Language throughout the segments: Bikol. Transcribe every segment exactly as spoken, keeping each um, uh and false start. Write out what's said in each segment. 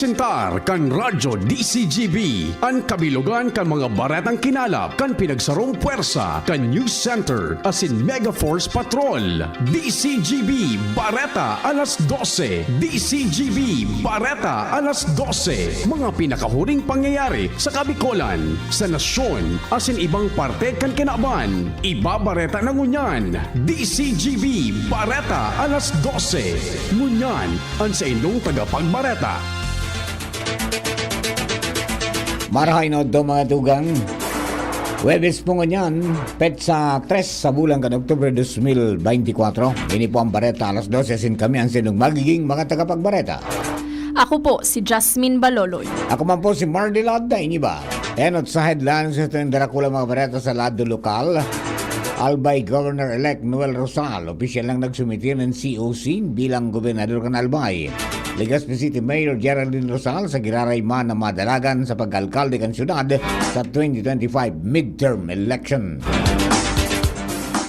Presentar kan Radyo D C G B an kabilogan kan mga baretang kinalap kan pinagsarong pwersa kan News Center asin Mega Force Patrol. D C G B Bareta alas dose. D C G B Bareta alas dose. Mga pinakahuring pangyayari sa Kabikolan, sa nasyon, asin ibang parte kan kinaban. Ibabareta na ngunyan. D C G B Bareta alas dose. Ngunyan, an saindong tagapagbareta. Marahay na udto, mga tugang. Huwebes po ngunyan, petsa tres sa bulan kan Oktubre dos mil beintikwatro. Ini po ang Bareta alas dose, asin kami ang saindong magiging mga tagapagbareta. Ako po si Jasmine Baloloy. Ako man po si Mardy Lad na iniba. Enot sa headlines sa itong darakula mga bareta sa lado lokal. Albay Governor-elect Noel Rosal, opisyal nang nagsumitir nin C O C bilang gobernador kan Albay. Legazpi City Mayor Geraldine Rosal sa giraray man na madalagan sa pagkaalkalde kan syudad sa twenty twenty-five midterm election.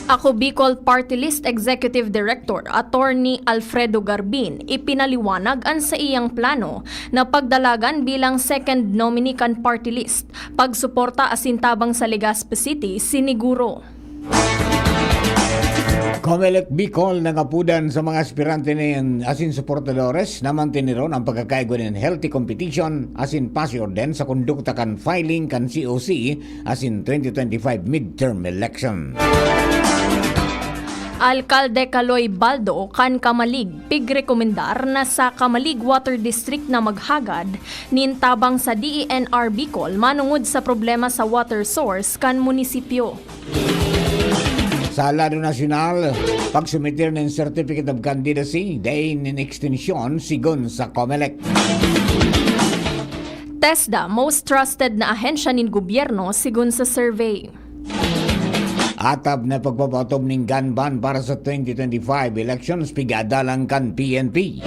Ako Bicol Party List Executive Director Attorney Alfredo Garbin ipinaliwanag an saiyang plano na pagdalagan bilang second nominee kan party list, pagsuporta asin tabang sa Legazpi City siniguro. Comelec Bicol nangapudan sa mga aspirante na yan asin suportadores na mantiniron ang pagkakaigwa nin healthy competition asin pasiorden sa kondukta kan filing kan C O C asin twenty twenty-five midterm election. Alkalde Kaloy Baldo kan Camalig pigrekomendar na sa Camalig Water District na maghagad nin tabang sa D E N R Bicol manungod sa problema sa water source kan munisipyo. Sa lado nasyonal, pagsumitir nin Certificate of Candidacy, dai nin ekstensyon, sigon sa Comelec. TESDA, most trusted na ahensya nin gobyerno, sigon sa survey. Atab na pagpapatob nin gun ban para sa twenty twenty-five elections, pigadalan kan P N P.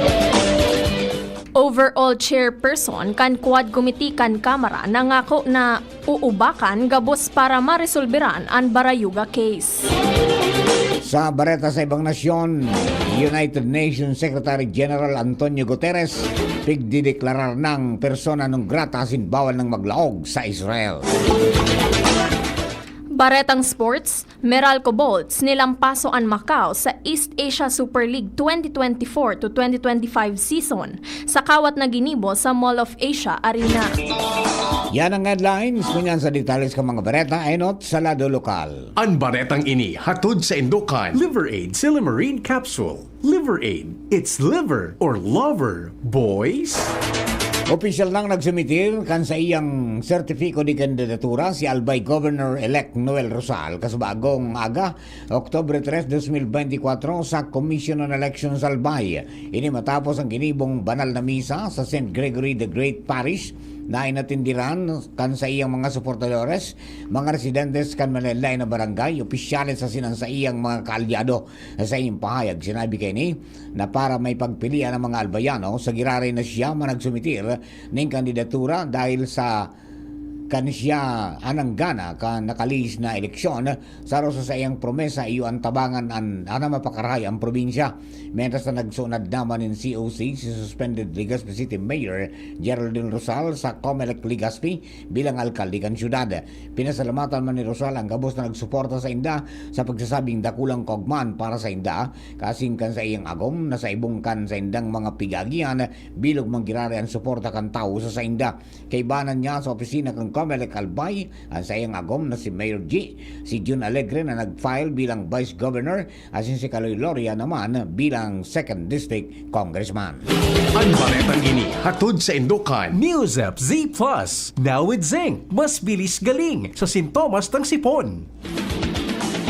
Overall chairperson kan Quad Committee kan Kamara nangako na uubakan gabos para maresolberan an Barayuga case. Sa bareta sa ibang nasyon, United Nations Secretary General Antonio Guterres pigdedeklarar nang persona non grata asin bawal nang maglaog sa Israel. Baretang sports, Meralco Bolts nilampaso an Macau sa East Asia Super League twenty twenty-four to twenty twenty-five season sa kawat na ginibo sa Mall of Asia Arena. Yan ang headlines. Ngunyan sa detalles kan mga bareta, enot sa lado lokal. An baretang ini hatod saindo kan Liver Aid Silymarin Capsule. Liver Aid, it's liver or lover, boys! Opisyal nang nagsumitir kan saiyang sertifiko de kandidatura si Albay Governor-elect Noel Rosal kasubagong aga, Oktubre tres, dos mil beintikwatro, sa Commission on Elections Albay. Ini matapos ang ginibong banal na misa sa Saint Gregory the Great Parish na inatenderan kan saiyang mga suportadores, mga residentes kan malaen-laen na barangay, opisyales asin an saiyang mga kaalyado. Sa saiyang pahayag, sinabi kaini na para maipagpilian ang mga Albayano sa giraray na siya man nagsumitir nin kandidatura dahil sa kan siya anang gana kan nakalihis na eleksyon, saro sa saiyang promesa iyo an tabangan an, an mapakarahay ang probinsya. Mientras na nagsunad naman nin C O C si suspended Legazpi City Mayor Geraldine Rosal sa Comelec Legazpi bilang alkalde kan syudad. Pinasalamatan man ni Rosal ang gabos na nagsuporta sainda sa pagsasabing dakulang kaogmahan para sainda, kasin kan saiyang agom na sa ibong kan saindang mga pig-agihan, bilog man giraray an suporta kan tawo sa sainda. Kaibanan niya sa opisina kan Comelec Albay an saiyang agom na si Mayor G, si Jun Alegre na nag-file bilang Vice Governor, asin si Kaloy Loria naman bilang Second District Congressman. An baretang ini hatod saindo kan News App Z Plus, now with zinc, mas bilis galing sa sintomas ng sipon.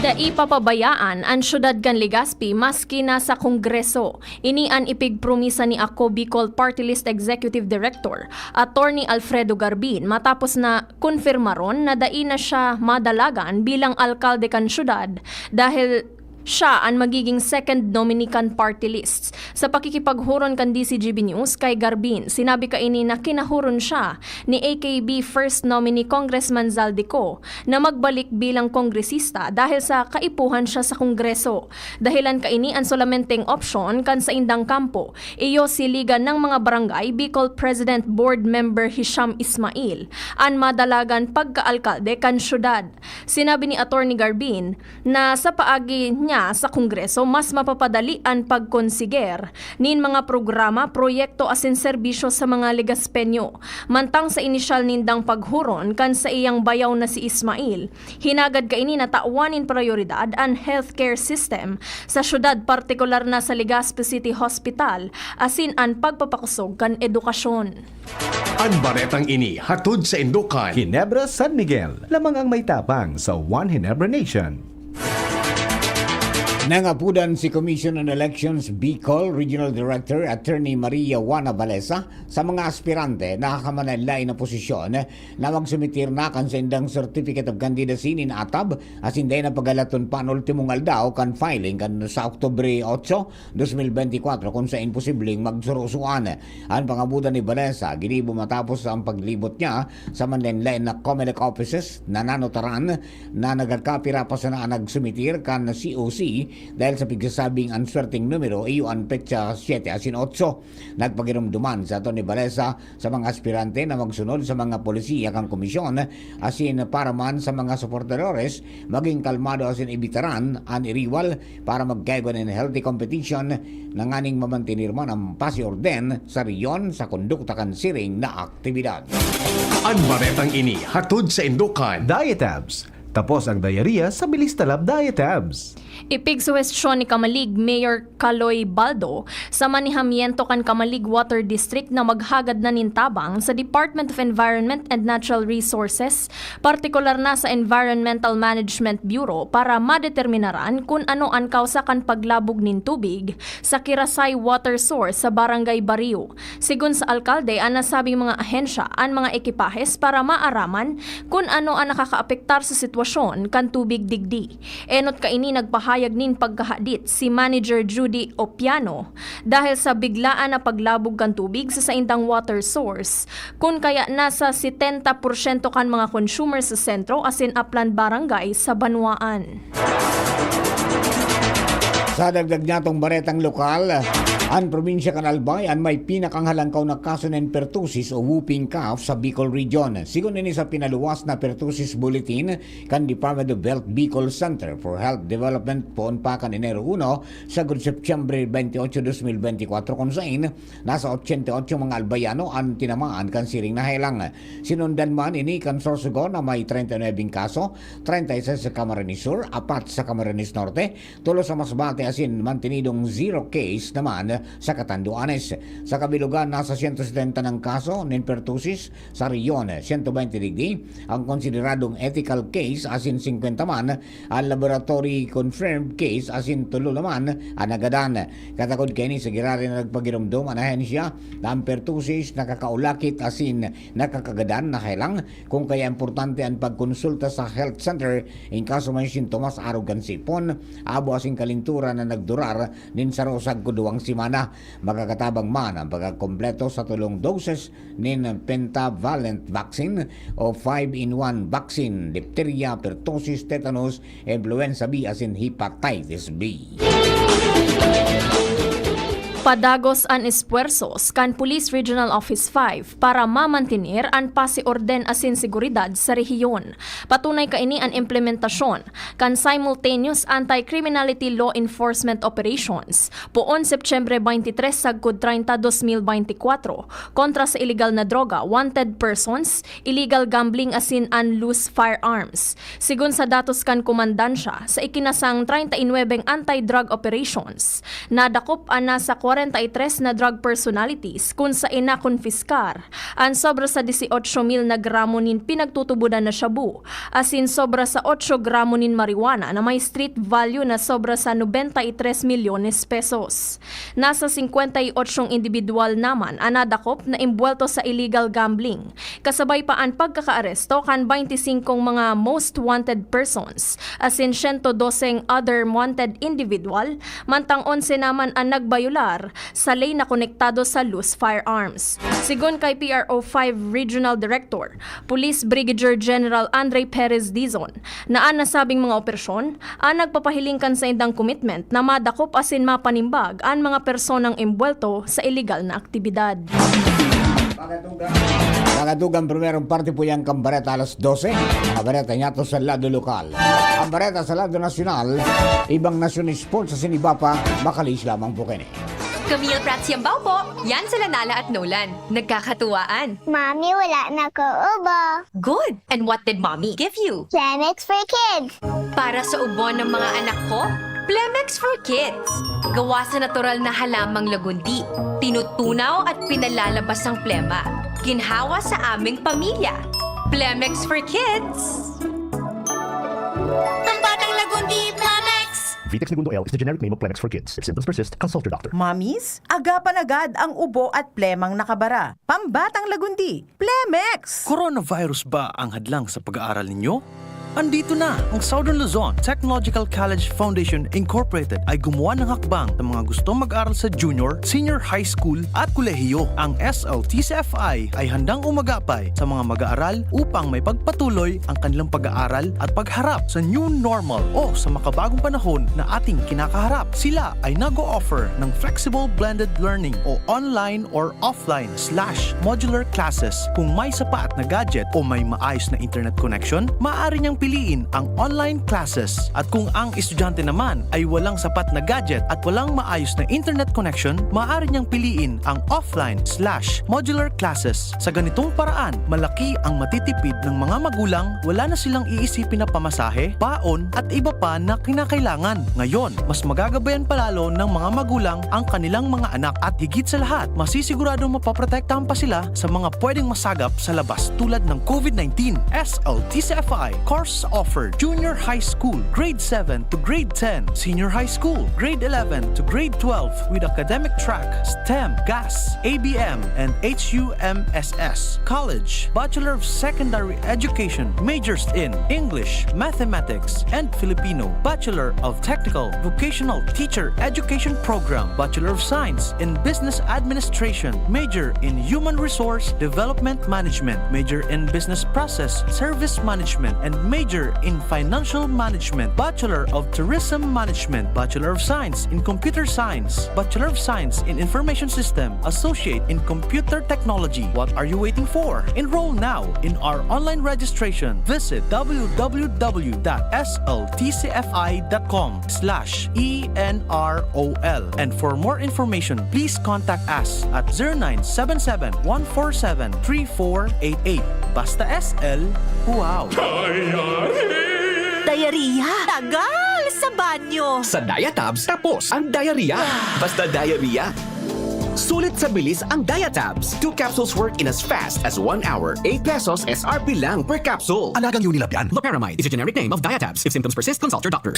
Dai papabayaan an syudad kan Legazpi maski nasa Kongreso. Ini an ipigpromisa ni Ako Bicol Party List Executive Director, Attorney Alfredo Garbin, matapos na konfirmaron na dai na siya madalagan bilang alkalde kan syudad dahil Siya an magiging second nominee kan party lists. Sa pakikipaghuron kan D Z G B News kay Garbin, sinabi kaini na kinahuron siya ni A K B first nominee Congressman Zaldy Co na magbalik bilang kongresista dahil sa kaipuhan siya sa Kongreso. Dahilan kaini an solamenteng opsyon kan saindang kampo, iyo si Liga ng mga Barangay Bicol President Board Member Hisham Ismail an madalagan pagkaalkalde kan syudad. Sinabi ni Attorney Garbin na sa paagi niya sa Kongreso, mas mapapadali an pagkonsiger nin mga programa, proyekto asin serbisyo sa mga Legaspeño. Mantang sa inisyal nindang paghuron kan saiyang bayaw na si Ismail, hinagad kaini na tawan nin prayoridad an healthcare system sa syudad, partikular na sa Legazpi City Hospital, asin an pagpapakosog kan edukasyon. An baretang ini hatod sa Indokan. Ginebra, San Miguel, lamang ang may tapang sa One Ginebra Nation. Nangapudan si Commission on Elections Bicol Regional Director Attorney Maria Juana Balesa sa mga aspirante na nakakamalanlain na posisyon na magsumitir na kan saindang Certificate of Candidacy nin atab asin dai na pagalaton pa an ultimong aldaw kan filing kan sa Oktubre otso, dos mil benti kwatro, kun saen posibleng magsurusuan. An pangabudan ni Vanessa ginibo matapos ang paglibot niya sa manlaen-laen na Comelec offices na nanotaran na nagkakapira pa sana an nagsumitir kan C O C dahil sa pigsasabing an swerteng numero iyo an petsa siyete asin otso. Nagpagiromdoman si Attorney Vanessa sa mga aspirante na magsunod sa mga polisiya kan komisyon asin para man sa mga suportadores maging kalmado asin ibitaran an iriwal para magkaigwa nin healthy competition na nganing mamantener man ang pasi orden sa rehiyon sa kondukta kan siring na aktibidad. An baretang ini hatod sa Indokan. Diatabs. Tapos ang diarrhea sa Bilis Talab Diatabs. Ipigsuhestyon ni Camalig Mayor Caloy Baldo sa manehamiento kan Camalig Water District na maghagad na nin tabang sa Department of Environment and Natural Resources, partikular na sa Environmental Management Bureau, para madeterminaran kun ano an kausa kan paglabog nin tubig sa Kirasay Water Source sa Barangay Barrio. Sigon sa alkalde, an nasabing mga ahensya an mga ekipahes para maaraman kun ano an nakakaapektar sa sitwasyon kan tubig digdi. Enot kaini nagpahayag nin pagkahadit si Manager Judy Opiano dahil sa biglaan na paglabog kan tubig sa saindang water source, kun kaya nasa setenta porsyento kan mga consumer sa sentro asin aplan barangay sa banwaan. Sa dagdag niyatong baretang lokal, an probinsya kan Albay an may pinakanghalangkaw na kaso nin pertussis o whooping cough sa Bicol Region. Sigon ini sa pinaluwas na pertussis bulletin kan Department of Health Bicol Center for Health Development poon pa kan Enero uno sagkod Setyembre benti otso, dos mil benti kwatro, kun saen nasa ochenta y ocho mga Albayano an tinamaan kan siring na helang. Sinundan man ini kan Sorsogon na may treinta y nueve kaso, treinta y seis sa Camarines Sur, apat sa Camarines Norte, tulo sa Masbate asin mantenidong zero case naman sa Catanduanes. Sa kabilugan, nasa siyento setenta nang kaso nin pertussis sa rehiyon, siyento bente digdi ang konsideradong ethical case asin singkwenta man an laboratory confirmed case asin tulo naman an nagadan. Katakod kaini, sa giraray na nagpagiromdom an ahensya na an pertussis nakakaulakit asin nakakagadan na helang, kun kaya importante an pagkonsulta sa health center in kaso may sintomas arog kan sipon, abo asin kalinturan na nagdurar nin saro sagkod duwang semana. Makakatabang man an pagkakompleto sa tulong doses nin pentavalent vaccine o five-in-one vaccine, diphtheria, pertussis, tetanus, influenza B asin hepatitis B. Padagos an espuwersos kan Police Regional Office five para mamantener an pasi orden asin seguridad sa rehiyon. Patunay kaini an implementasyon kan simultaneous anti-criminality law enforcement operations poon Setyembre bente tres sagkod treinta, dos mil bente kwatro kontra sa iligal na droga, wanted persons, illegal gambling asin an loose firearms. Sigon sa datos kan komandansya, sa ikinasang treinta y nuebeng anti-drug operations, nadakop an nasa kwarenta y tres na drug personalities, kun saen nakonpiskar an sobra sa dieciocho mil na gramo nin pinagtutubodan na shabu, asin sobra sa otso gramo nin marijuana na may street value na sobra sa nobenta y tres milyones pesos. Nasa singkwenta y otso individual naman an nadakop na imbuwelto sa illegal gambling, kasabay pa an pagkakaaresto kan baynti singkong mga most wanted persons, asin siyento doseng other wanted individual, mantang onse naman an nagbayular sa ley na konektado sa loose firearms. Sigon kay P R O five Regional Director, Police Brigadier General Andre Perez Dizon, na an nasabing mga operasyon an nagpapahiling kan saindang komitment na madakop asin mapanimbag an mga personang embuwelto sa iligal na aktibidad. Mga dugang primerong parte po yan kan bareta alas dose. Mga bareta niyato sa lado lokal. Ang bareta sa lado nasyonal, ibang nasyon, sports sa siniba pa, makalis lamang po kini. Camille Prats Yambao po. Yan sila Nala at Nolan. Nagkakatuwaan. Mami, wala na ko ubo. Good. And what did Mommy give you? Planex for Kids. Para sa ubo ng mga anak ko, Plemex for Kids. Gawa sa natural na halamang lagundi. Tinutunaw at pinalalabas ang plema. Ginhawa sa aming pamilya. Plemex for Kids. Pambatang lagundi, Plemex! Vitex Negundo L is the generic name of Plemex for kids. If symptoms persist, consult your doctor. Mamis, agapan agad ang ubo at plemang nakabara. Pambatang lagundi, Plemex! Coronavirus ba ang hadlang sa pag-aaral ninyo? Andito na! Ang Southern Luzon Technological College Foundation Incorporated ay gumawa ng hakbang sa mga gustong mag-aral sa junior, senior high school at kolehiyo. Ang S L T C F I ay handang umagapay sa mga mag-aaral upang may pagpatuloy ang kanilang pag-aaral at pagharap sa new normal o sa makabagong panahon na ating kinakaharap. Sila ay nag-o-offer ng flexible blended learning o online or offline slash modular classes. Kung may sapat na gadget o may maayos na internet connection, maaari niyang piliin ang online classes. At kung ang estudyante naman ay walang sapat na gadget at walang maayos na internet connection, maaari niyang piliin ang offline slash modular classes. Sa ganitong paraan, malaki ang matitipid ng mga magulang, wala na silang iisipin na pamasahe, baon at iba pa na kinakailangan. Ngayon, mas magagabayan palalo ng mga magulang ang kanilang mga anak at higit sa lahat, masisiguradong mapoprotektahan pa sila sa mga pwedeng masagap sa labas tulad ng COVID nineteen. S L T C F I course offered: Junior High School, Grade seven to Grade ten, Senior High School, Grade eleven to Grade twelve with academic track, STEM, GAS, A B M, and H U M S S. College, Bachelor of Secondary Education, majors in English, Mathematics, and Filipino. Bachelor of Technical Vocational Teacher Education Program, Bachelor of Science in Business Administration, major in Human Resource Development Management, major in Business Process Service Management, and major in Financial Management, Bachelor of Tourism Management, Bachelor of Science in Computer Science, Bachelor of Science in Information System, Associate in Computer Technology. What are you waiting for? Enroll now in our online registration. Visit w w w dot s l t c f i dot com slash e n r o l. And for more information, please contact us at zero nine seven seven, one four seven, three four eight eight. Basta S L, wow! Diarrhea? Tagal sa banyo! Sa Diatabs, tapos ang diarrhea. Basta diarrhea. Sulit sa bilis ang Diatabs. Two capsules work in as fast as one hour. Eight pesos S R P lang per capsule. Alagang Unilab yan. Loperamide is a generic name of Diatabs. If symptoms persist, consult your doctor.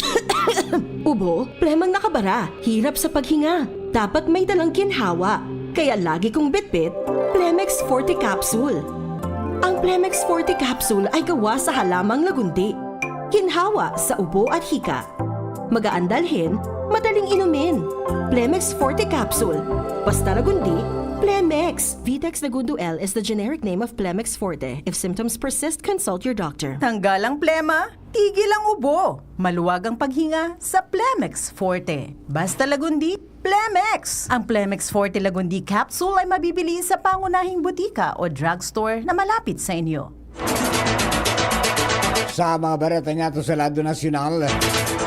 Ubo, plemang nakabara, hirap sa paghinga. Dapat may dalang ginhawa. Kaya lagi kong bitbit, Plemex Forte Capsule. Ang Plemex Forte Capsule ay gawa sa halamang lagundi. Ginhawa sa ubo at hika. Magaan dalhin, madaling inumin. Plemex Forte Capsule. Basta lagundi, Plemex! Vitex Negundo L is the generic name of Plemex Forte. If symptoms persist, consult your doctor. Tanggal ang plema, tigil ang ubo. Maluwag ang paghinga sa Plemex Forte. Basta lagundi, Plemex! Ang Plemex Forte Lagundi Capsule ay mabibili sa pangunahing butika o drugstore na malapit sa inyo. Sa mga bareta niyato sa lado nasyonal,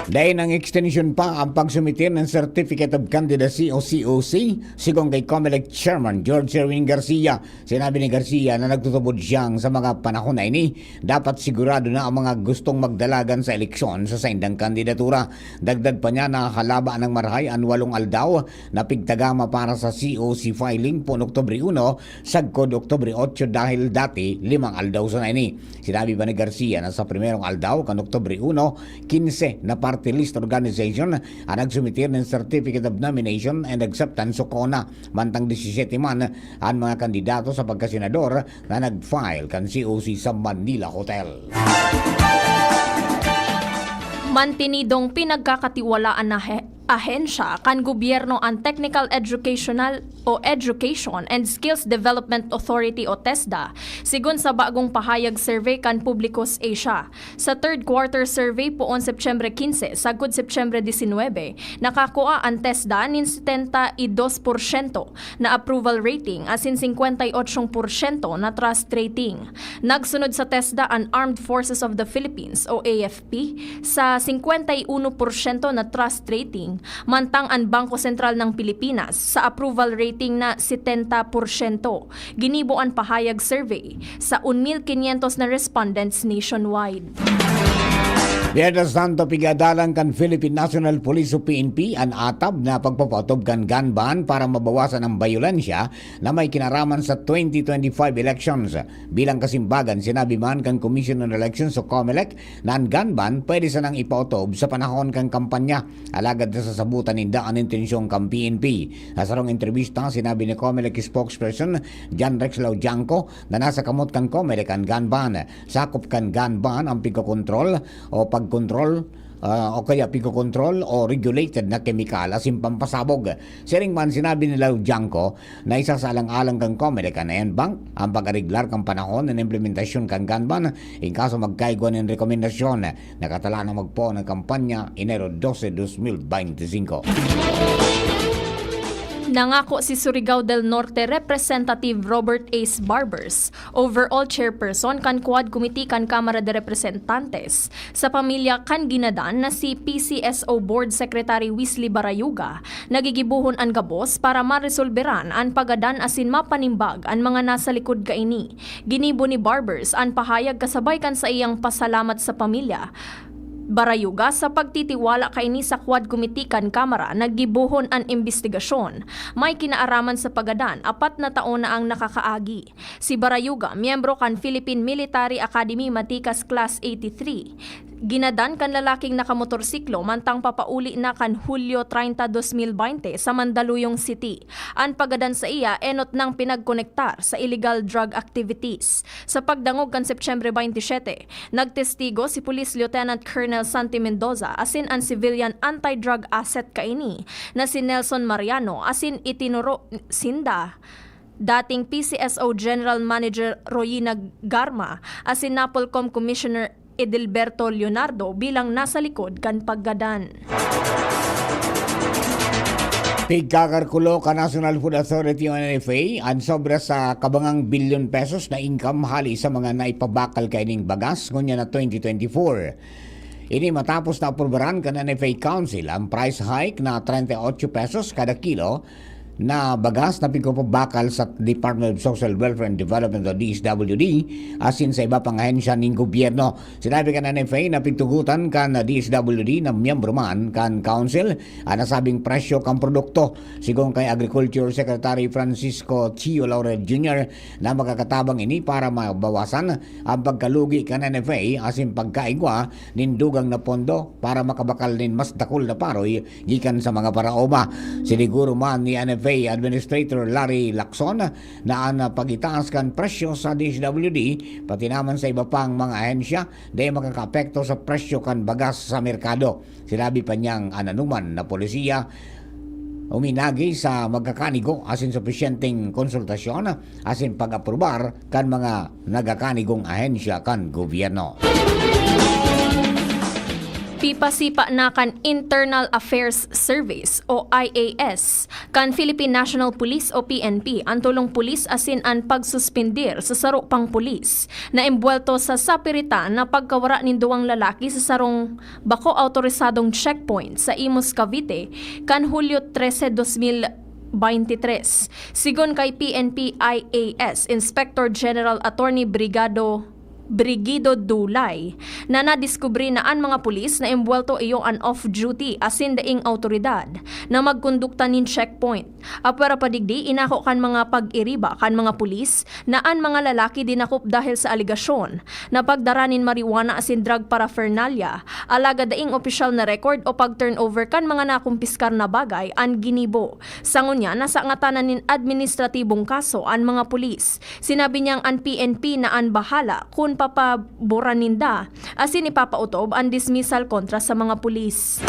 Dai nang extension pa ang pagsumitir ng Certificate of Candidacy o C O C, sigon kay Comelec Chairman George Erwin Garcia. Sinabi ni Garcia na nagtutubod siyang sa mga panahon na ini, dapat sigurado na ang mga gustong magdalagan sa eleksyon sa saindang kandidatura. Dagdag pa niya na halaba ng marahay an walong aldaw na pigtagama para sa C O C filing pon Oktubre uno, sagkod Oktubre otso dahil dati limang aldaw sana ini. Sinabi pa ni Garcia na sa primerong aldaw kan Oktubre uno, quince na party list organization ang nagsumitir ng Certificate of Nomination and Acceptance o CONA, mantang disisiyete man an mga kandidato sa pagkasenador na nag-file kan C O C sa Manila Hotel. Mantinidong pinagkakatiwalaan na he-, ahensya kan gobyerno an Technical Educational o Education and Skills Development Authority o TESDA, sigon sa bagong pahayag survey kan Publicus Asia. Sa third quarter survey poon Setyembre quince sagkod Setyembre disinwebe, nakakua an TESDA nin setenta y dos porsyento na approval rating asin singkwenta y otso porsyento na trust rating. Nagsunod sa TESDA an Armed Forces of the Philippines o A F P sa singkwenta y uno porsyento na trust rating, mantang an Bangko Sentral ng Pilipinas sa approval rating na setenta porsyento. Ginibo an pahayag survey sa un mil quinientos na respondents nationwide. Mientras tanto, pigadalan kan Philippine National Police o P N P an atab na pagpapaotob kan gun ban para mabawasan ang bayolensya na may kinaraman sa twenty twenty-five elections. Bilang kasimbagan, sinabi man kan Commission on Elections o COMELEC na an gun ban pwede sanang ipaotob sa panahon kan kampanya, alagad nasasabutan ninda an intensyong kan P N P. Sa sarong entrevista, sinabi ni COMELEC spokesperson John Rex Laudianco na nasa kamot kan COMELEC an gun ban. Sakop kan gun ban ang pigkokontrol o pagkontrol, ah, o kaya pigkokontrol o regulated na kemikal asin pampasabog. Siring man, sinabi ni Laudianco na isa sa alang-alang kan COMELEC an ENBANC, ang pag-areglar kan panahon ng implementasyon kan gun ban in kaso magkaigwa nin rekomendasyon. Nakatalaan na magpoon ang kampanya Enero dose, dos mil beintisinko. Nangako si Surigao del Norte Representative Robert Ace Barbers, overall chairperson kan Quad Committee kan Kamara de Representantes, sa pamilya kan ginadan na si P C S O Board Secretary Wesley Barayuga na gigibohon an gabos para maresolberan an paggadan asin mapanimbag an mga nasa likod kaini. Ginibo ni Barbers an pahayag kasabay kan saiyang pasalamat sa pamilya Barayuga sa pagtitiwala kaini sa Quad Committee kan Kamara na gibohon an imbestigasyon. May kinaaraman sa paggadan, apat na taon na ang nakakaagi. Si Barayuga, miyembro kan Philippine Military Academy matikas Class eighty-three. Ginadan kan lalaking nakamotorsiklo mantang papauli na kan Hulyo treinta, dos mil baynte sa Mandaluyong City. An paggadan saiya enot nang pinagkonektar sa illegal drug activities. Sa pagdangog kan Setyembre baynte siyete, nagtestigo si Police Lieutenant Colonel Santi Mendoza asin an civilian anti-drug asset kaini na si Nelson Mariano asin itinuro sinda dating P C S O General Manager Royina Garma asin NAPOLCOM Commissioner Edelberto Leonardo bilang nasa likod kan paggadan. Pigkakalkulo kan National Food Authority o N F A an sobra sa kabangang bilyon pesos na income hali sa mga naipabakal kaining bagas ngunyan na twenty twenty-four. Ini matapos na aprubaran kan N F A Council ang price hike na treinta y ocho pesos kada kilo na bagas na pigpapabakal sa Department of Social Welfare and Development o D S W D asin sa iba pang ahensya nin gobyerno. Sinabi kan N F A na pigtugotan kan D S W D na miyembro man kan Council an nasabing presyo kan produkto. Sigon kay Agriculture Secretary Francisco Chio Laurel Junior na makakatabang ini para mabawasan ang pagkalugi kan N F A asin pagkaigwa nin dugang na pondo para makabakal nin mas dakul na paroy gikan sa mga paraoma. Siniguro man ni N F A Administrator Larry Lacson na an pag-itaas kan presyo sa D S W D, pati naman sa iba pang mga ahensya, dai makakaapekto sa presyo kan bagas sa merkado. Sinabi pa niyang an anuman na polisiya uminagi sa magkakanigo asin supisyenteng konsultasyon asin pag-aprobar kan mga nagkakanigong ahensya kan gobyerno. Pipasipa na kan Internal Affairs Service o I A S, kan Philippine National Police o P N P, an tulong pulis asin an pagsuspindir sa saro pang pulis na embwelto sa sapiritan na pagkawara nin duwang lalaki sa sarong bako awtorisadong checkpoint sa Imus, Cavite, kan Hulyo trese, dos mil beintitres. Sigon kay P N P I A S Inspector General Attorney Brigado Brigido Dulay, na nadiskubre na an mga pulis na embwelto iyo an off-duty asin daing awtoridad na magkondukta nin checkpoint. Apwera pa digdi, inako kan mga pag-iriba kan mga pulis na an mga lalaki dinakop dahil sa alegasyon na pagdara nin marijuana asin drug paraphernalia, alagad daing opisyal na record o pag-turnover kan mga nakumpiskar na bagay an ginibo. Sa ngunyan, nasa ngatanan nin administratibong kaso an mga pulis. Sinabi niyang an P N P na an bahala kun papaboran ninda, asin ipapaotob an dismissal kontra sa mga pulis.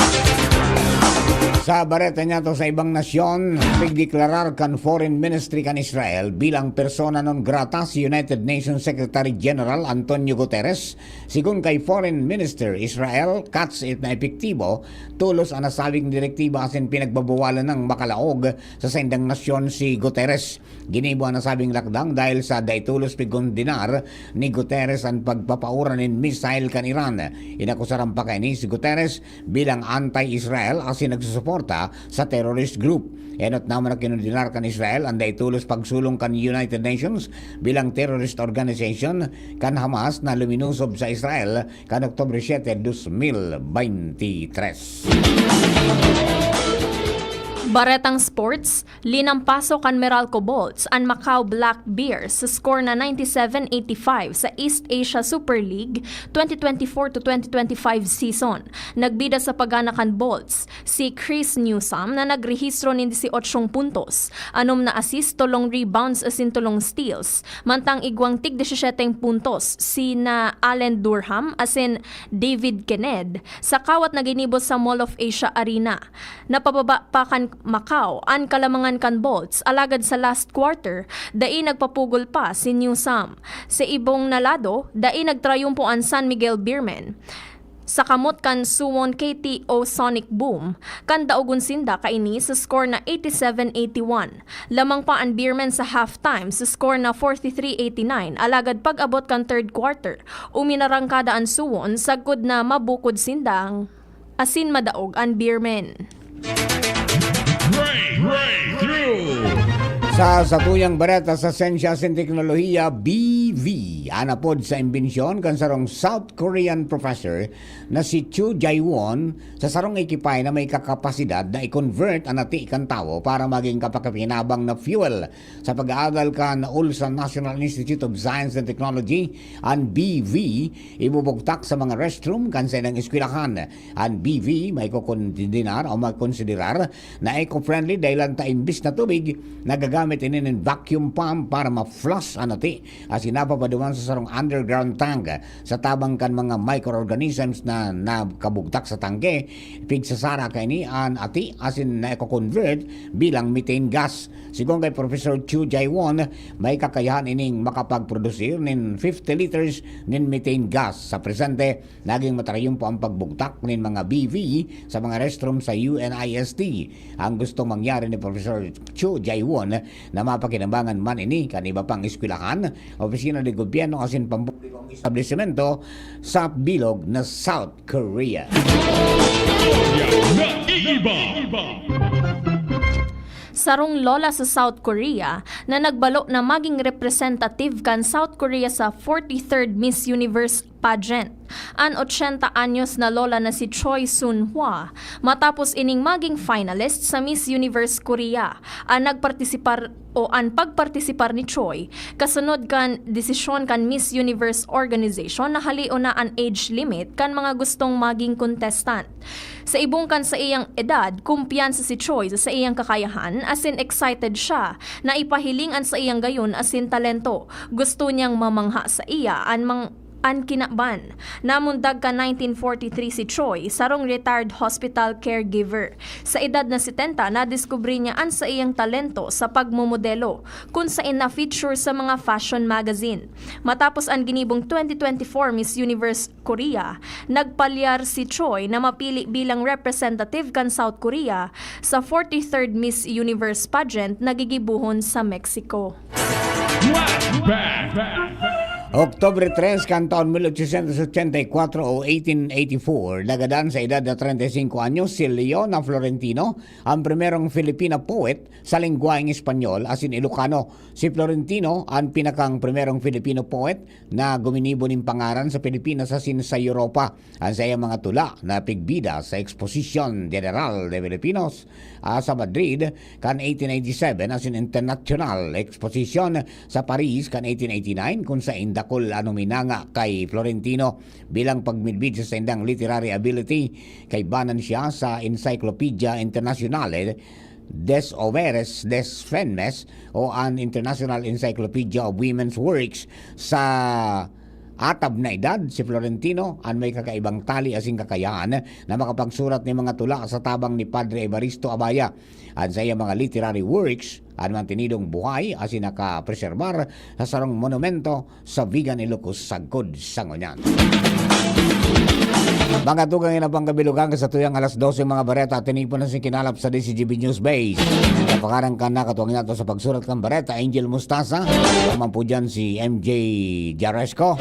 Sa bareta niyato sa ibang nasyon, pigdeklarar kan Foreign Ministry kan Israel bilang persona non grata si United Nations Secretary General Antonio Guterres. Sigon kay Foreign Minister Israel Katz, it na epektibo tolos an nasabing direktiba asin pinagbabawalan nang makalaog sa saindang nasyon si Guterres. Ginibo an nasabing lakdang dahil sa dai tolos pigondenar ni Guterres an pagpapaura nin missile kan Iran. Inakusaran pa kaini si Guterres bilang anti-Israel asin nagsusuporta sa terrorist group. Enot naman na kinondenar kan Israel an dai tolos pagsulong kan United Nations bilang terrorist organization kan Hamas na luminusob sa Israel kan Oktubre siete, dos mil beintitres. Baretang sports, linampaso kan Meralco Bolts an Macau Black Bears sa score na ninety-seven eighty-five sa East Asia Super League twenty twenty-four to twenty twenty-five season. Nagbida sa pagana kan Bolts si Chris Newsome na nagrehistro nin dieciocho puntos, anom na assist, tolong rebounds asin tolong steals, mantang igwang tig-diecisiete puntos sina Allen Durham asin David Kenneth sa kawat na ginibo sa Mall of Asia Arena. Napababa pa kan Macau an kalamangan kan Bolts, alagad sa last quarter, dai nagpapugol pa si Newsome. Sa ibong na lado, dai nagtrayumpo an San Miguel Beermen sa kamot kan Suwon K T O Sonic Boom, kan daogon sinda kaini sa score na eighty-seven eighty-one. Lamang pa an Beermen sa halftime sa score na forty-three eighty-nine, alagad pag-abot kan third quarter, uminarangkada an Suwon sagkod na mabukod sindang asin madaog an Beermen. Sa satuyang bareta sa Sensya asin Teknolohiya, B V, anapod sa imbensyon kan sarong South Korean professor na si Chu Jae-won sa sarong ekipay na may kakapasidad na i-convert an ati kan tawo para magin kapakipakinabang na fuel. Sa pag-aagal kan Ulsan National Institute of Science and Technology, an B V, ibubugtak sa mga restroom kan saindang eskwelahan. An B V may kokondenar o makonsiderar na eco-friendly dahilan ta imbis na tubig, nagagamit ini nin vacuum pump para ma-flush an ati asin napapaduman sa sarong underground tank. Sa tabang kan mga microorganisms na nakabugtak sa tangke, pigsasara kaini an ati asin na-eco-convert bilang methane gas. Sigon kay Professor Chu Jae-won, may kakayahan ining makapagprodusir nin fifty liters nin methane gas. Sa presente, naging matarayumpo ang pagbugtak nin mga B V sa mga restroom sa U N I S T. Ang gustong mangyari ni Professor Chu Jae-won na mapakinabangan man ini kan iba pang eskwelahan, opisina de gobyerno asin pampublikong establisimento sa bilog na South Korea. Istorya na iiba. Sarong lola sa South Korea na nagbalo na maging representative kan South Korea sa forty-third Miss Universe pageant. An ochenta anyos na lola na si Choi Sun-hwa, matapos ining maging finalist sa Miss Universe Korea, an nagpartisipar o an pagpartisipar ni Choi kasunod kan desisyon kan Miss Universe Organization na halion na an age limit kan mga gustong maging contestant. Sa ibong kan saiyang edad, kumpiyansa si Choi sa saiyang kakayahan, asin excited siya na ipahiling an saiyang gayon asin talento. Gusto niyang mamangha saiya an mang-, An kinaban. Namundag kan nineteen forty-three si Choi, sarong retired hospital caregiver. Sa edad na setenta, nadiskubre niya an saiyang talento sa pagmomodelo, kun saen na-feature sa mga fashion magazine. Matapos an ginibong twenty twenty-four Miss Universe Korea, nagpalyar si Choi na mapili bilang representative kan South Korea sa forty-third Miss Universe pageant na gigibohon sa Mexico. Oktubre tres kan taon mil ochocientos ochenta y cuatro o eighteen eighty-four, nagadan sa edad na treinta y cinco anyos si Leona Florentino, ang primerong Filipina poet sa lengguwaheng Espanyol asin Ilocano. Si Florentino an pinakang primerong Filipino poet na guminibo nin pangaran sa Pilipinas asin sa Europa. An saiyang mga tula napigbida sa Exposition General de Filipinos, ah, sa Madrid kan eighteen eighty-seven asin International Exposition sa Paris kan eighteen eighty-nine, kun saen dakul an huminanga kay Florentino bilang pagmidbid sa saindang literary ability. Kaibanan siya sa Encyclopedia Internationale des Hoberes des Femmes o an International Encyclopedia of Women's Works. Sa atab na edad, si Florentino an may kakaibang tali asin kakayahan na makapagsurat nin mga tula sa tabang ni Padre Evaristo Abaya. An saiyang mga literary works an mantenidong buhay asin nakapreserbar sa sarong monumento sa Vigan, Ilocos, sagkod sa ngunyan. Mga tugang, yan ang pangkabilugan sa tuyang alas dose, mga bareta at tinipon na si kinalap sa D C G B News Base. Kapakanan kan nakatuwang nato sa pagsurat kan bareta, Angel Mustasa. Naman po dyan si M J Jaresco.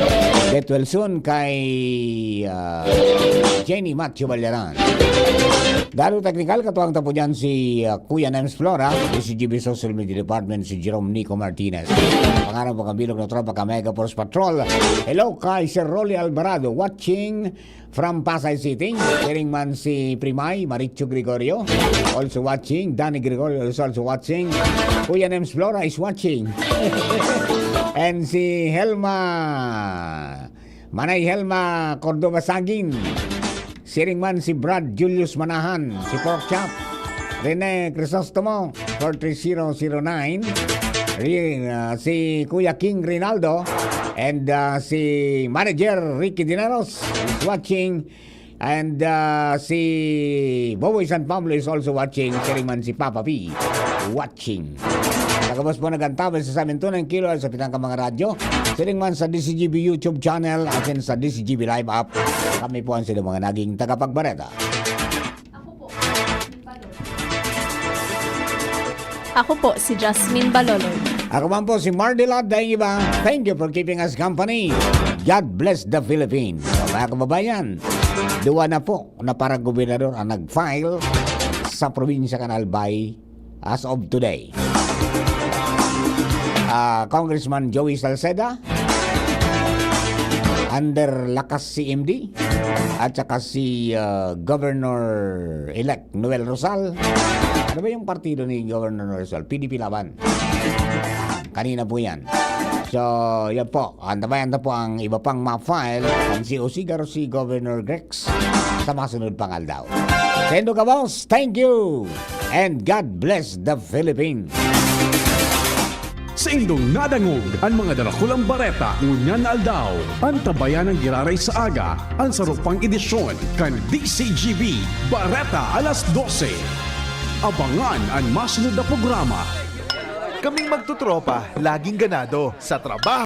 Get well soon kay, ah, Jenny Matthew Balyaran. Dalo teknikal, katuwang ta po dyan si, ah, Kuya Nems Flora, D C G B Social Media Department, si Jerome Nico Martinez. Pangaran po kan bilog na tropa ka Mega Force Patrol. Hello kay Sir Rolly Alvarado, watching from Pasay City. Siring man si Primay, Marichu Gregorio, also watching. Danny Gregorio is also watching. Kuya Nems Flora is watching. And si Helma, Manay Helma Cordova Sagin. Siring man si Brad Julius Manahan, si Pork Chop, Rene Crisostomo, four three zero zero nine, Ri-, ah, si Kuya King Rinaldo, and, ah, si Manager Ricky Dineros is watching, and, ah, si Boboy San Pablo is also watching, siring man si Papa P watching. Sa gabos po nag-antabay sa samin tunay kilo sa pitang ka mga radyo, siring man sa D C G B YouTube channel asin sa D C G B Live app. Kami po ang sila mga naging tagapagbareta. Ako po si Jasmine Balolon. Ako man po si Mardelad Daingiba. Thank you for keeping us company. God bless the Philippines. Mga kababayan, duwa na po na parang gobernador ang nag-file sa probinsya kan Albay as of today. Ah, Congressman Joey Salceda, under Lakas C M D, at saka si, ah, Governor-elect Noel Rosal. Ano ba yung partido ni Governor Noel Rosal? P D P Laban. Kanina po yan. So, yan po. Antabayan na po ang iba pang ma-file ang C O C garo si Governor Grex sa masunod pang aldaw. Sendo ka, boss. Thank you. And God bless the Philippines. Saindong nadangog an mga darakulang bareta ngunyan na aldaw. Antabayan an giraray sa aga, an sarong pang edisyon kan D C G B Bareta alas dose. Abangan an masunod na programa. Kaming magtutropa, laging ganado sa trabaho.